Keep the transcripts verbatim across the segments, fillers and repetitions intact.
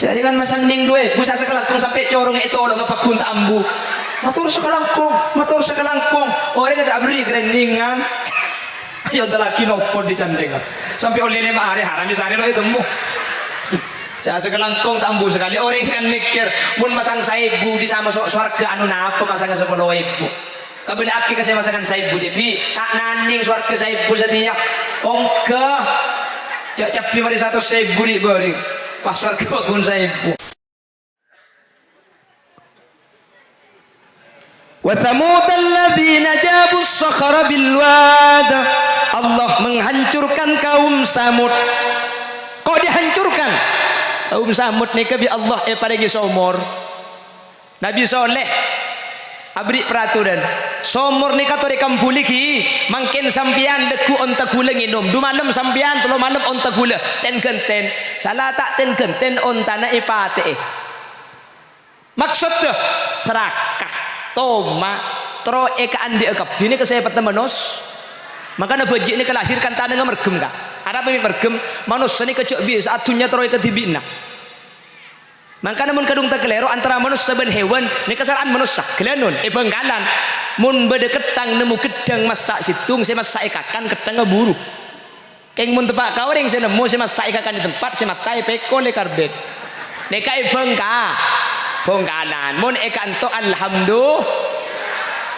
Jârèya kan masang nèng duwâ', bu sa sakalangkong sampè' corong ètolong apa ghun ta' ambu. Mator sakalangkong, mator sakalangkong. Orèng jâ' aberri' kerèningan. Yâ, ontallaghi nopo dicandheng. Sampè' ollè lèma arè, haram bisa arè lo' ètemmo. Sa sakalangkong ta' ambu sakalè. Orèng kan mèkkèr, mon masang saèbu bisa maso' sowarghâ, anu napa masangnga sapolo èbu? Kabâlâ'aghi ka sè masangan saèbu, jâ', "Bi', ta' nanèng sowarghâ saèbu satèya." "Ongghâ. Jâ' cabbhi marè satos èbu ri'-bâri'. Pas sowarghâ paggun saèbu." "Wa tsamudalladzina jabus shakhra bil wad." Allah menghancurkan kaum Samud. Kok dihancurkan? Kaum Samud nèka bi' Allah èparèngè somor. Nabi Soleh aberri' peraturan, "Somor nèka torè kambuligi, mangkèn sampèyan lagghu' onta ghulâ ngènom. Du malem sampèyan, tello malem onta ghulâ. Ten-ghânten. Sala ta' ten-ghânten ontana èpatè'è." Maksoddhâ, serakah, toma', terro èkaandi'â kabbhi nèka sèpatta manos-, mangkana bhâji' nèka lahir kan tanangnga mergem, Ka'. Arapa mè' mergem? Manossa nèka jâ' bisa'a dhunnya terro èkadhibi'na. Mangkana mon kadhung takalèro antara manossa bân hèwan, nèka sara'an manossa, ghâlânon, è Bhângkalan. Mon bâdâ ketthang nemmo ghedhâng massa' sèttong, sè massa' èkakan ketthangnga buru. Kèng mon teppa' ka orèng sè nemmo sè massa' èkakan è tempat, sè matta èpèkol è karbèt. Nèka è Bhângka-, Bhângkalan. Mon è ka'anto', alhamdu-,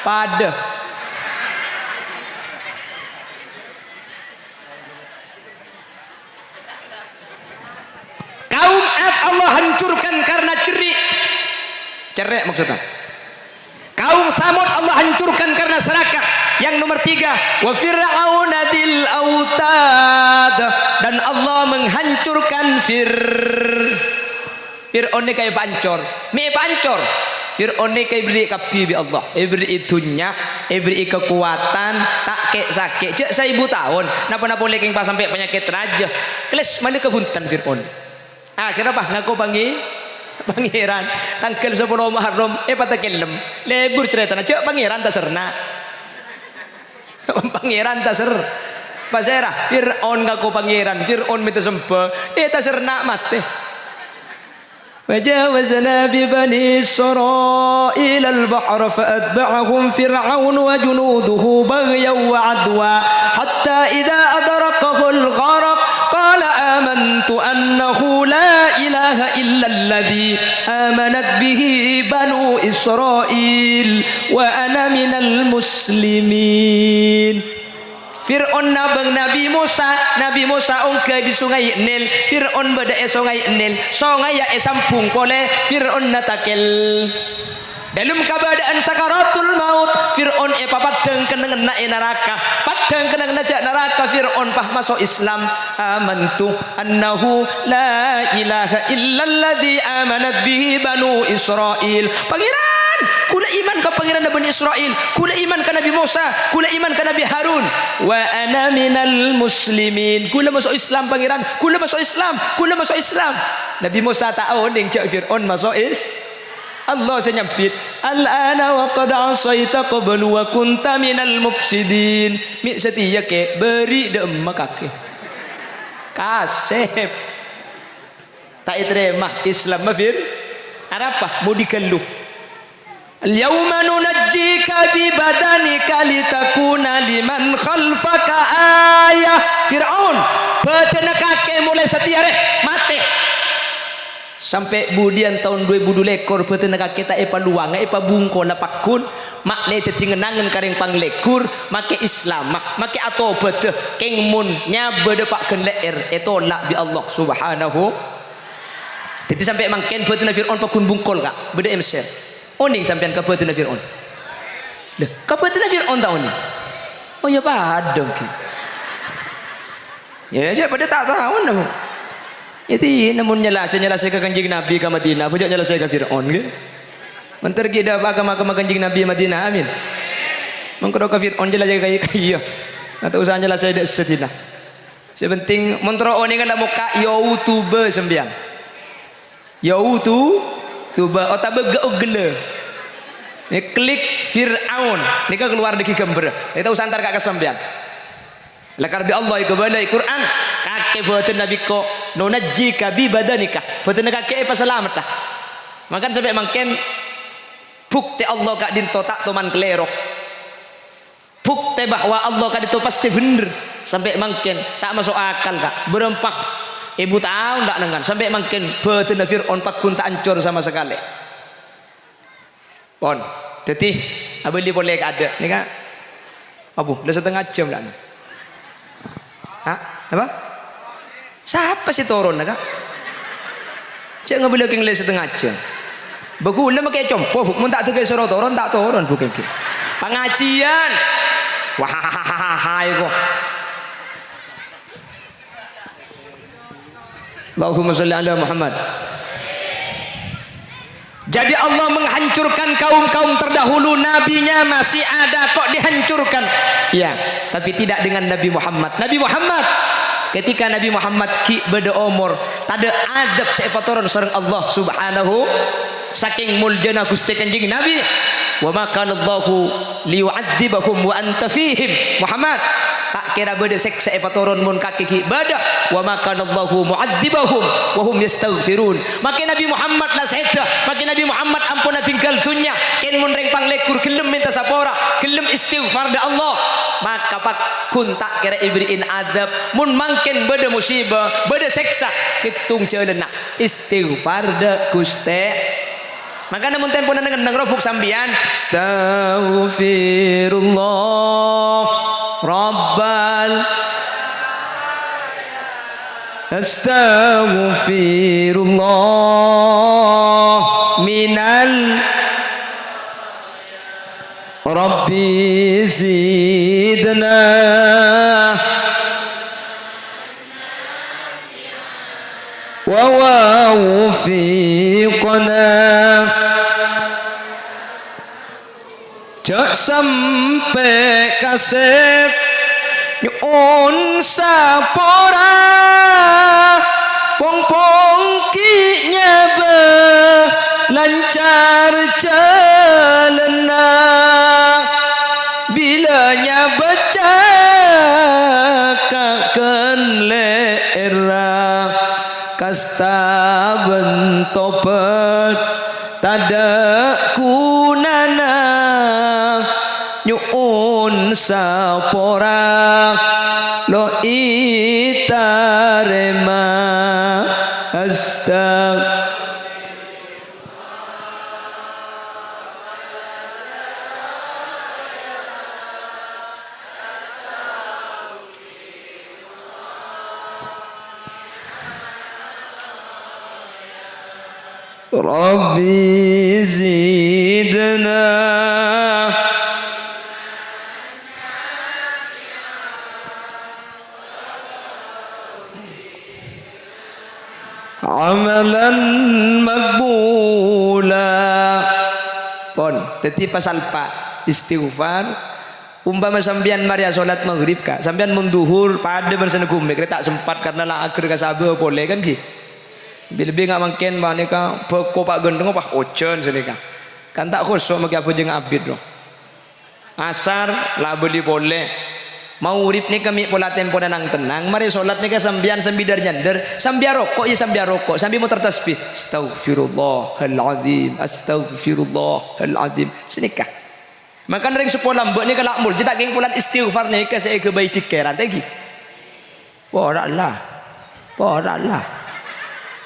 padâ. Kaum Ad Allah hancurkan karena cerri'. Cerrè' maksudnya. Kaum Samud Allah hancurkan karena serakah. Yang nomor tiga, "Wa fir'auna dzil autad." Dan Allah menghancurkan Fir-, Fir'aun nèka èpaancor. Mè' èpaancor. Fir'aun nèka èberri' kabbhi bi' Allah. Èberri'i dhunnya, èberri'i kakowadhân, ta' kè'-sakè'. Jâ' saèbu taon. Napa-napa polè kèng pas sampè' panyakèt rajâ. Kles malè ka bhunten Fir'aun. Akhèrra pas ngako pangè-, pangèran. Tangghâl sapolo Muharram, èpatakellem. Lebur carètana. Jâ' pangèran taserna. Pangèran taser-, pasèra? Fir'aun ngako pangèran, Fir'aun mènta sembâ, eh, taserna matè. "Wa jawazna bi bani Israila al-bahra fa atba'ahum Fir'aunu wa junuduhu baghyan wa adwa, hatta idza adrakahu al-gharaq, qala amantu annahu la ilaha illa alladzi amanat bihi banu Israil." "Wa ana minal muslimin." Fir'aun nabâng Nabi Mosa, Nabi Mosa ongghâ di Sungai Nil, Fir'aun bâdâ è Sungai Nil, songayya èsambhung polè, Fir'aunna takèl. Dâlem kabâdâ'ân sakaratul maut, Fir'aun èpapaddhâng kennengnganna è naraka. Paddhâng kennengnganna jâ' naraka, Fir'aun pas maso' Islam. "Amantu annahu la ilaha illalladzi amanat bihi banu Israil." "Pangèran, kaulâ iman ka Pangèranna Bani Israil. Kaulâ iman ka Nabi Mosa. Kaulâ iman ka Nabi Harun. Wa ana minal muslimin." "Kaulâ maso' Islam, Pangèran. Kaulâ maso' Islam. Kaulâ maso' Islam." Nabi Mosa ta' onèng jâ' Fir'aun maso' Is-, Allah sè nyambit, "Al-ana wa qad asaita qablu wa kunta minal mufsidin." "Mè' satèya, Kè', bâri' dâ'emma kakè." Kasèp. Ta' ètarèma Islamma Fir-, arapa? Modi ghâllu. "Al-yauma nunajjika bi badanika litakuna liman khalfaka ayah." Fir'aun, bâdânna kakè molaè satèya rè matè. Sampè' budiyân taon duwâ èbu du lèkor bâdânna kakè ta' èpalowanga, èpabungkola paggun, ma'lè dhâddhi ngen-angen ka rèng panglèghur, makè Islamma, makè atobhâdhâ, kèng mon nyabâdâ pa' ghân lè'èr ètola' bi' Allah Subhanahu. Dhâddhi sampè' mangkèn bâdânna Fir'aun paggun bungkol, Ka', bâdâ è Messèr. Onèng sampèyan ka bâdânna Fir'aun? Lha, ka bâdânna Fir'aun ta' onèng? Oh, iyâ padâ, ghi. Iyâ, sè padâ ta' tao, no. Dhâddhi, mon nyala-, sè nyalasè ka Kanjeng Nabi ka Madinah, bâjâ nyalasè ka Fir'aun, ghi. Mènter ghi' dâpa' ka makam Kanjeng Nabi Madinah, amin. Mènter ka Fir'aun nyalasè ka, ka iyâ. Ta' osa nyalasè dâ' sadina. Sè pentèng, mon terro onènga la mokka' YouTube sampèyan. YouTube, otabâ gâ-, oghellâ. Ngeklik Fir'aun. Nèka kalowar dâggi' ghâmbhârrâ. Nèka ta' osa entar ka, ka sampèyan. La karebbhâ Allah èkabâlâi Qur'an. Kakè bâdânna bi' engko'. "Nunajjika bi badanika." Bhâdhânna kakè èpasalametta. Mangkana sampè' mangkèn bhuktè Allah ka'dinto ta' toman kalèro. Bhuktè bahwa Allah ka'dinto pastè bhender. Sampè' mangkèn ta' maso' akal, Ka'. Bârâmpa èbu taon ta' nèngan. Sampè' mangkèn bhâdhânna Fir'aun pagghun ta' ancor sama sakalè. Pon. Dhâddhi, abâli polè ka adâ'. Nèka, abu, la satengnga jam, la. Ha? Apa? Sapa sè toron, Ka'? Jhâ' ngabâlâ kèng la satengnga jam. Bâ ghulâ makè compo, Bu. Mon ta' dâgâ soro toron, ta' toron, Bu, kèng. Pangajiân. Wah, hai, kok. Allahumma sholli ala Muhammad. Jadi Allah menghancurkan kaum-kaum terdahulu, nabinya masih ada kok dihancurkan. Ya, tapi tidak dengan Nabi Muhammad. Nabi Muhammad, ketika Nabi Muhammad ghi' bâdâ omor, tadâ' adâb sè èpatoron sareng Allah Subhanahu, sakèng moljâna Ghustè Kanjeng Nabi, "Wa ma kana Allahu liyu'adzibahum wa anta fihim." Muhammad, ta' kèra bâdâ sèksa èpatoron mon kakè ghi' bâdâ. "Wa ma kana Allahu mu'adzibahum wa hum yastaghfirun." Makè Nabi Muhammad la sèdhâ, makè Nabi Muhammad ampon adhinggal dhunnya. Kèng mon rèng panglèghur ghellem mènta sapora, ghellem istighfar dâ' Allah, maka pagghun ta' kèra èberri'in adâb. Mon mangkèn bâdâ musibah, bâdâ sèksa, sèttong jhâlânna, istighfar dâ' Ghustè. Mangkana mon tempona neng-enneng robuk sampèyan, "Astaghfirullah Rabbal, astaghfirullah minal, Rabbi zidna." Wa waffiqna. Jhâ' sampè' kasèp nyo'on sapora, pong-pong ghi' nyabâ lancar jhâlânna. Bilâ nyabâ caka' ghân lè'èrra, kasta bân tobat tadâ' ghunana. Nyo'on sapora lo' ètarèma. Astag- Rabbi zidna. Amalan maqbula. Pon, dhâddhi pasal pa' istighfar. Umpama sampèyan marèya sholat maghrib, Ka', sampèyan mon dhuhur padâ bân sè nèko mèkkèrè ta' sempat karna la aghâr ka sabâ polè, kan, ghi? Bi-, lebbi nga' mangkèn panèka bâko pa' ghântengnga, pas ojhân sanèka. Kan ta' khusyu' makè abhâjâng abit, ro. Asar la abâli polè. Maghrib nèka mè' pola tempona nang-tennang. Marè sholat nèka sampèyan sambi dhâr-nyandhâr, sambi aroko', iyâ, sambi aroko', sambi moter tasbih. Astaghfirullahal azim, astaghfirullahal azim. Sanèka. Mangkana rèng seppo lambâ' nèka la' molja ta' kèng polana istighfar nèka sè èghâbây dhikèran, ta' ghi? Pora Allah. Pora Allah.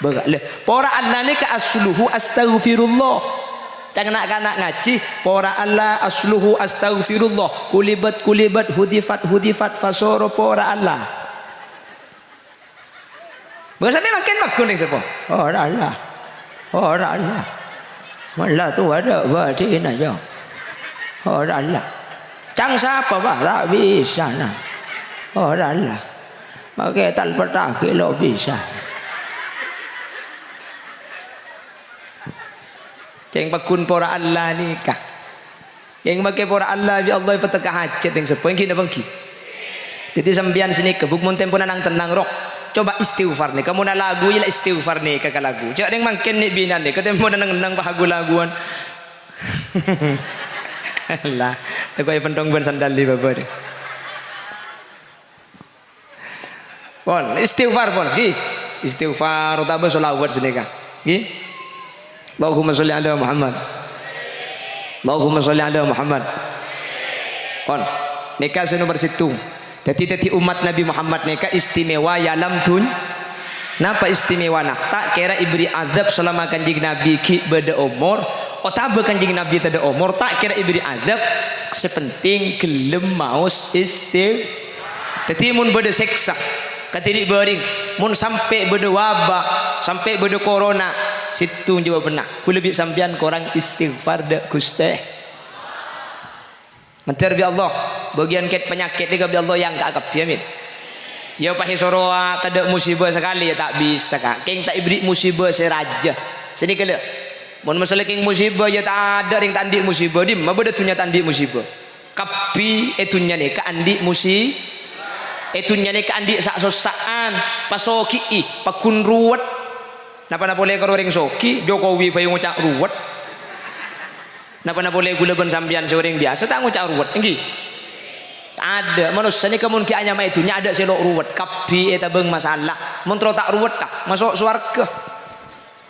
Bâ-, lè, pora Allah nèka asluhu astaghfirullah. Ca'na na'-kana' ngajhi, pora Allah asluhu astaghfirullah. Kulibat, kulibat, hudifat, hudifat, fasoro pora Allah. Bâ' sampè' mangkèn pagghun rèng seppo. Pora Allah. Pora Allah. Mala towa dâ' bâdhina, yâ. Pora Allah. Cang sapa, Pak? Ta' bisa, na. Pora Allah. Makè talpettaghi lo' bisa. Kèng pagghun pora Allah nèka. Kèng makè pora Allah, bi' Allah èpateka hajhât, rèng seppo, ènggi napa ènggi? Dhâddhi sampèyan sanèka, Bu', mon tempona nang-tennang, ro. Coba istighfar nèka, mon alagu, yâ la istighfar nèka ka lagu. Jhâ' rèng mangkèn nè' binèna nèka, tempona nang-tennang pas lagu-laguwân. Allah, tako' èpènthong bân sandal è bâbâ, deh. Pon, istighfar, pon, ghi. Istighfar otabâ sholawat sanèka. Ngghi? Allahumma sholli ala Muhammad. Allahumma sholli ala Muhammad. Pon. Nèka sè nomer sèttong. Dhâddhi, dhâddhi ommat Nabbhi Muhammad nèka istimewa è alam dun-, napa istimewana? Ta' kèra èberri' adzâb salama Kanjeng Nabbhi ghi' bâdâ omor, otabâ Kanjeng Nabbhi tadâ' omor, ta' kèra èberri' adzâb. Sè penting ghellem maos istig-, Dhâddhi, mon bâdâ sèksa, kadhi ri'-bâring, mon sampè' bâdâ wabâ, sampè' bâdâ korona, sèttong jâwâbânna, kaulâ bi' sampèyan korang istighfar dâ' Ghustè. Mandhâr bi' Allah, bâgiyân kèt panyakèt nèka bi' Allah èangka' kabbhi, amin. Iyâ, pas èsoro tadâ' musibâ sakalè, iyâ ta' bisa, Ka'. Kèng ta' èberri' musibâ sè rajâ. Sanèka, lho. Mon masalah kèng musibâ, iyâ tadâ' rèng ta' andi' musibâ, dimma bâdâ dhunnya ta' andi' musibâ. Kabbhi è dhunnya nèka andi' musi-, è dhunnya nèka andi' sa'-sossa'an, pasoghi'i, paggun ruwet. Napa-napa polè karo orèng soghi, Jokowi bhâi ngoca' ruwet. Napa-napa polè kaulâ bân sampèyan sè orèng biyasa ta' ngoca' ruwet, èngghi? Tadâ', manossa nèka mon ghi' anyamaè dhunnya adâ' sè lo' ruwet, kabbhi ètabâng masalah. Mon terro ta' ruwet, ta', maso' sowarghâ.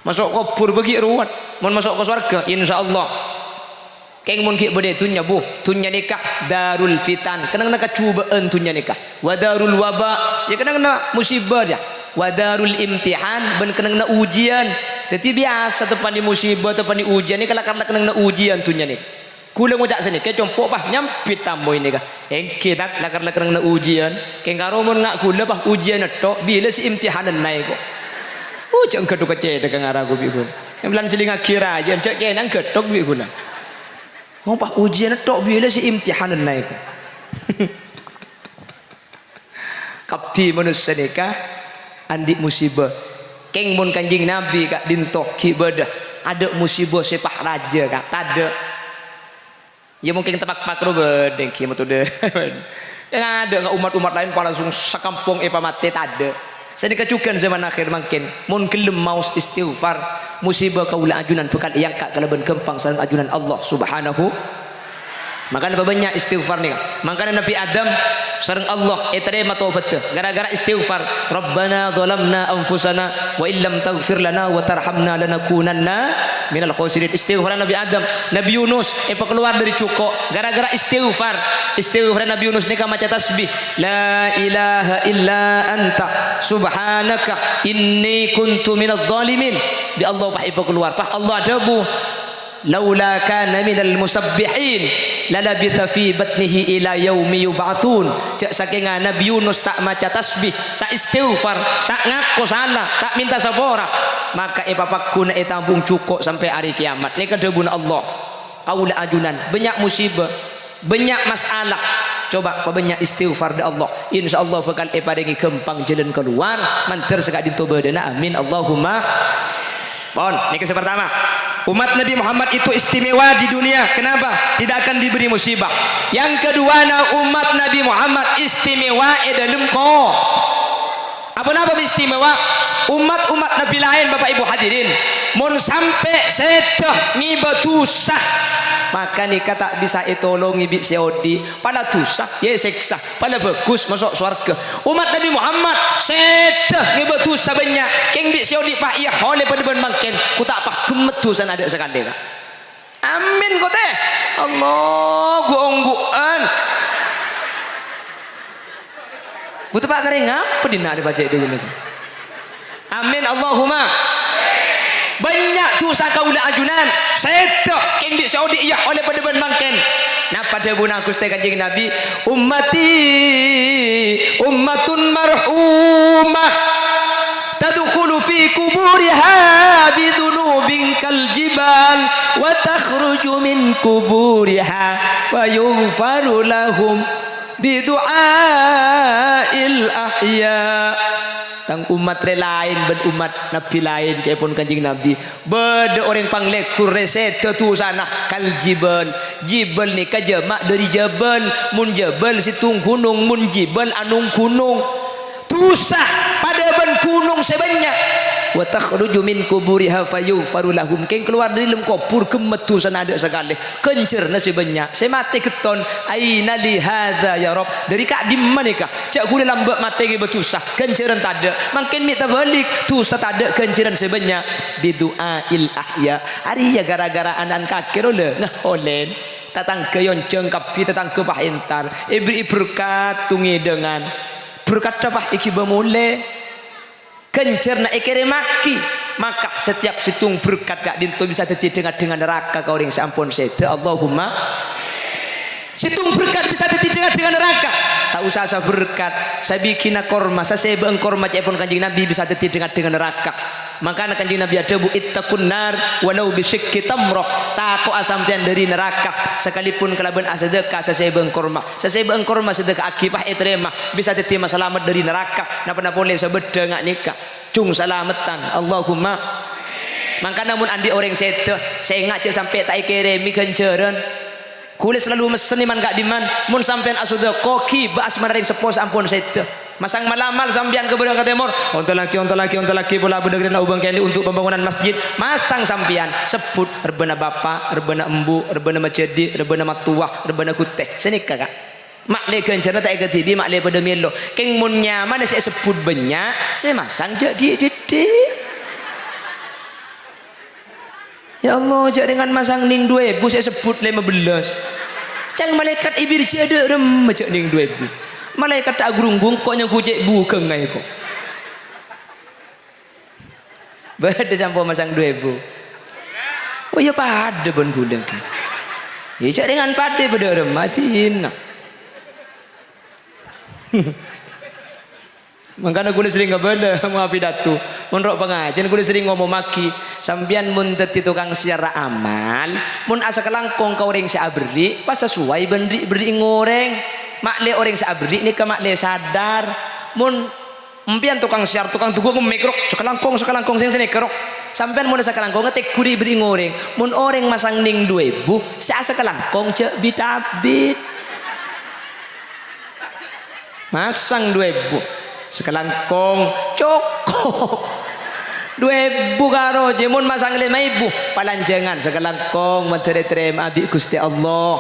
Maso' kobhur bâgi ruwet. Mon maso' ka sowarghâ, insyaallah. Kèng mon ghi' bâdâ è dhunnya, Bu, dhunnya nèka darul fitan, kennengnganna kajhubâ'ân dhunnya nèka. Wa darul waba, iyâ kennengnganna musibâ, iyâ. Wa darul imtihan, bân kennengnganna ujiyân. Dhâddhi biyasa teppa'na musibâ, teppa'na ujiyân, nèka la-, la kennengnganna ujiyân dhunnya nèka. Kaulâ ngoca' sanèka, compo', pas nyambit tamoy nèka. Èngghi, Tat, la-, la kennengnganna ujiyân. Kèng karo mon nga' kaulâ, pas ujiyânna tho', bilâ sè imtihananna èko. Uh, jhâ' ghâdhuk kacèdhâ ka ngara ghu bi' kaulâ. Èmlan jhelingngaghi rajâ, jhâ' kènang ghâdhuk bi' kaulâ. Oh, pas ujiyânna tho', bilâ sè imtihananna èko. Kabbhi manossa nèka andi' musibâ. Kèng mon Kanjeng Nabbhi ka'dinto ghi' bâdâ, adâ' musibâ sè pas rajâ, Ka', tadâ'. Iyâ, mungkin tepakpak ro bâdâ èngghi matodâ. Yang adâ' ka ommat-ommat laèn pas langsung sakampong èpamatè, tadâ'. Sanèka jhughân zaman akhir mangkèn, mon ghellem maos istighfar, musibâ kaulâ ajunan bhâkal èangka' kalabân ghâmpang sareng ajunan Allah Subhanahu. Mangkana pabânnya' istighfar nèka. Mangkana Nabbhi Adam sareng Allah ètarèma tobhâddhâ gara-gara istighfar. "Rabbana zalamna anfusana wa illam taghfir lana wa tarhamna lanakunanna minal khosirin." Istighfar Nabbhi Adam, Nabbhi Yunus èpakalowar dâri jhuko' gara-gara istighfar. Istighfar Nabbhi Yunus nèka maca tasbih, "La ilaha illa anta subhanaka inni kuntu minadh dhalimin." Bi' Allah pas èpakalowar. Pas Allah adhâbu, "Laula kana minal musabbihin, lalabitha fi batnihi ila yaumi yub'atsun." Jhâ' sakènga Nabbhi Yunus ta' maca tasbih, ta' istighfar, ta' ngako sala, ta' mènta sapora, maka èpapagghuna è tambhung jhuko' sampè' arè kèyamat. Nèka dhâbuna Allah. Kaulâ ajunan bânnya' musibâ, bânnya' masalah. Coba pabânnya' istighfar dâ' Allah. Insyaallah bhâkal èparèngè ghâmpang jhâlân kalowar, mandhâr saka'dinto bâdâna. Amin. Allahumma. Pon, nèka sè partama. Umat Nabi Muhammad itu istimewa di dunia. Kenapa? Tidak akan diberi musibah. Yang kedua, na umat Nabi Muhammad istimewa è dâlem ko-, Apa napa istimewa? Umat-umat Nabi laèn, Bapak Ibu hadirin, mon sampè' sèdhâ ngibâ dhusa, maka nèka ta' bisa ètolongè bi' sè odi'. Pala dhusa, ya èsèksa. Pala bhâghus, maso' sowarghâ. Umat Nabi Muhammad sèdhâ ngibâ dhusa bânnya', kèng bi' sè odi' pa' iyâ ollè padâ bân mangkèn, ko ta' paghemmet dhusana adâ' sakalè, Ka'. Amin, ko tè. Allah, gu-onggu'an. Bu tepa' karè ngapa dinna' rè pajhât dâgâna? Amin, Allahumma. Bânnya' dhusa kaulâ ajunan, sèdhâ kèng bi' sè odi' iyâ ollè padâ bân mangkèn. Napa dhâbuna Ghustè Kanjeng Nabi? "Ummati ummatun marhumah, tadkhulu fi quburiha bi dzunubin kal jibal, wa takhruju min quburiha fayughfaru lahum bi du'ail ahya." Tang umat rè laèn bân umat nabbhi laèn, ca'èpon Kanjeng Nabi, bâdâ orèng panglèghur rè sèdhâ dhusana kal jibal. Jibal nèka jama' dâri jabal. Mon jabal sèttong ghunong, mon jibal anong ghunong. Dhusa padâ bân ghunong sè bânnya'. "Wa takhruju min quburiha fayughfaru lahum." Kèng kalowar dâri dâlem kobhur, ghemmet dhusana adâ' sakalè. Ghânjhârânna sè bânnya'. Sè matè ghetton, "Aina li hadza ya Rabb?" Dâri ka'dimma nèka? Jhâ' ghulâ lambâ' matè ngèbâ dhusa, ghânjhârân tadâ'. Mangkèn mè' tabâlik, dhusa tadâ', ghânjhârân sè bânnya'. "Bidu'ail ahya." Arèya ghârâ-ghârâ ana'na kakè rowa la, ngaolèn. Tatangghâ èonjhâng kabbhi, tatangghâ pas entar. Èberri'i berkat, tong-ngèdhângan. Berkatta pas èghibâ molè. Ghânjhârânna èkèrèmmaghi. Maka setiap sèttong berkat ka'dinto bisa dhâddhi dhing-adhingnga naraka ka orèng sè ampon sèdhâ. Allahumma. Sèttong berkat bisa dhâddhi dhing-adhingnga naraka. Ta' osa saberkat. Sabighina korma, sasèbâ'ân korma ca'èpon Kanjeng Nabi bisa dhâddhi dhing-adhingnga naraka. Mangkana Kanjeng Nabi adhâbu, "Ittaqun nar walau bisyiqqi tamrah." Tako'a sampèyan dâri naraka, sakalèpon kalabân asadhâka sasèbâ'ân korma. Sasèbâ'ân korma sadhâka'aghi pas ètarèma, bisa dhâddhi masalamet dâri naraka. Napa-napa polè sabâddhâ nga' nèka. Jhung salameddhân. Allahumma. Mangkana mon andi' orèng sèdhâ, sènga' jhâ' sampè' ta' èkèrèmè ghânjhârân. Ghulâ salalu messen è man-ka'dimman, mon sampèyan asodâko, ghibâ asmana rèng seppo sè ampon sèdhâ. Masang mal-amal sampèyan ka bârâ' ka tèmor, ontolaghi, ontolaghi, ontolaghi pola bâdâ ghâriyâ aobâng kènè' untuk pembangunan masjid. Masang sampèyan, sebbhut rebbhâna bapa', rebbhâna embu', rebbhâna majhâdhi', rebbhâna mattowa, rebbhâna ghuttè. Sanèka, Ka'. Ma'lè ghânjhârânna ta' èkadhibi', ma'lè padâ mèlo. Kèng mon nyamana sè èsebbhut bânnya', sè masang jhâ' dhi'-, dhiddhi'. Ya Allah, jhâ' rèngan masang nèng du èbu sè èsebbhut lèma bellâs. Can malaèkat èbirjâ dâ' remma jhâ' nèng du èbu. Malaèkat ta' agrungghu, ko' nyangghu cè' bughângnga èko. Bâdâ sè ampon masang du èbu. Oh, iyâ padâ bân ghulâ ghi. Iyâ, jhâ' rèngan padâ padâ remma dinna. Mangkana ghulâ serrèng abâlâ, mon apidato, mon ro' pangajhiyân ghulâ serrèng ngomongaghi, sampèyan mon dhâddhi tokang sèyarra amal, mon asakalangkong ka orèng sè aberri', pas sasowai bân ri'-, berri'na orèng. Ma'lè orèng sè aberri' nèka ma'lè sadar. Mon empèyan tokang sèyar, tokang duwâ' ngemmèk, ro', sakalangkong, sakalangkong, sèng sanèka, ro'. Sampèyan mon asakalangkonga tegghuri berri'na orèng. Mon orèng masang nèng du èbu, sè asakalangkong jhâ' bit-abit. Masang du èbu. Sakalangkong, cokop. Du èbu karo, jhâ' mon masang lèma èbu, palanjhângan sakalangkong, mandhâr ètarèma'a bi' Ghustè Allah.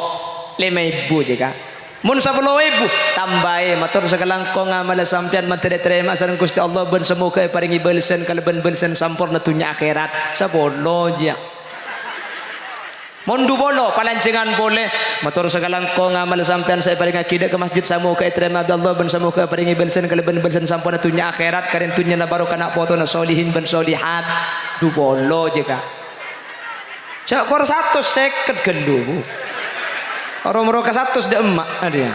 Lèma èbu, jhâ', Ka'. Mon sapolo èbu, tambâi, mator sakalangkong amalla sampèyan mandhâr ètarèma'a sareng Ghustè Allah bân samoghâ èparèngè bâlessân kalabân bâlessân samporna dhunnya akhèrat. Sapolo, jhâ'. Mon du polo, palanjhângan polè. Mator sakalangkong amal sampèyan sè èparèngaghi dâ' ka masjid, samoghâ ètarèma bi' Allah bân samoghâ èparèngè bâlessân kalabân bâlessân samporna dhunnya akhèrat, karèn dhunnyana barokah, na' potona solihin bân solihat. Du polo jhâ', Ka'. Jhâ' kor satos sèket ghâllu. Ro-moro ka satos dâ' emma', adâ, ya.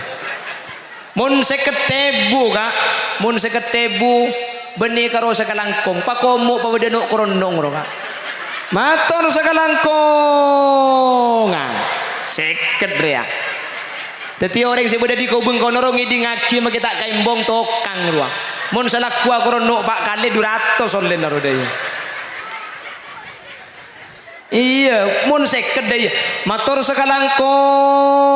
Mon sèket èbu, Ka', mon sèket èbu, bânnè karo sakalangkong, pakomo' pabâdâ no'-kronong ro, Ka'. Mator sakalangkong, ah, sèket rèya. Dhâddhi orèng sè bâdâ dâri kobâng kono ro ngèdingngaghi makè ta' kaimbong tokang rowa. Mon salaghuwâ korono pa' kalè du ratos ollèna ro dâ' iyâ. Iyâ, mon sèket dâ' iyâ. Mator sakalangkong.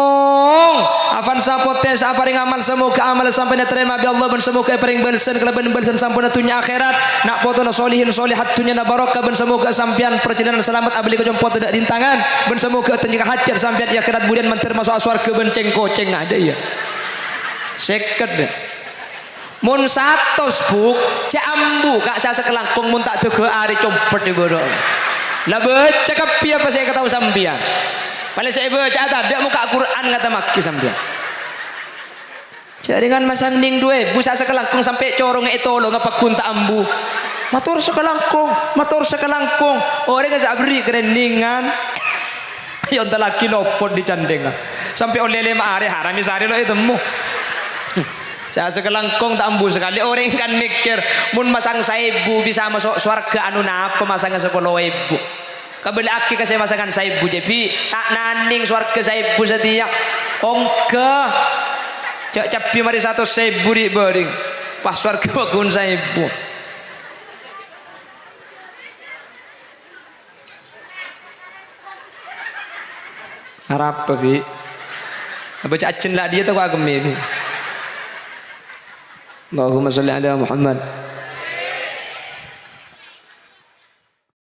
Avanza potè sè aparèng amal, samoghâ amal sampèyan ètarèma bi' Allah bân samoghâ èparèng bâlessân kalabân bâlessân samporna dhunnya akhèrat. Na' potona solihin solihat, dhunnyana barokah, bân samoghâ sampèyan parjhâlânan salamet abâli ka compo' tadâ' rintangan. Bân samoghâ ètanyèka hajhât sampèyan è akhèrat budiyân mandhâr maso'a sowarghâ bân cèng-kocèng, adâ iyâ. Sèket dâ'. Mon satos, Bu, jhâ' ambu, Ka', sè sakalangkong mon ta' dâgghâ arè compet è bârâ'. La bâca kabbhi apa sè èkataowa sampèyan. Palèng sè èbâca'a tadâ' mokka' Qur'an ngatammaghi sampèyan. Jhâ' rèngan masang nèng du èbu, sè sakalangkong sampè' corongnga ètolonga pagghun ta' ambu. Mator sakalangkong, mator sakalangkong. Orèngnga sè aberri' karènnèngan. Èontallaghi lopot dâri candhângnga. Sampè' ollè lèma arè, haram sarè lo' ètemmo. Sè sakalangkong ta' ambu sakalè. Orèng kan mèkkèr, mon masang saèbu bisa maso' sowarghâ, anu napa masangnga sapolo èbu? Kabâlâ'aghi ka sè masangan saèbu, jhâ' bi' ta' nanèng sowarghâ saèbu satèya. Ongghâ. Jhâ' cabbhi marè satos èbu ri'-bâri'. Pas sowarghâ pagghun saèbu. Arapa, Bi'? Abâca ajân la' diyâ ta' kok akemmè, Bi'? Allahumma shalli ala Muhammad.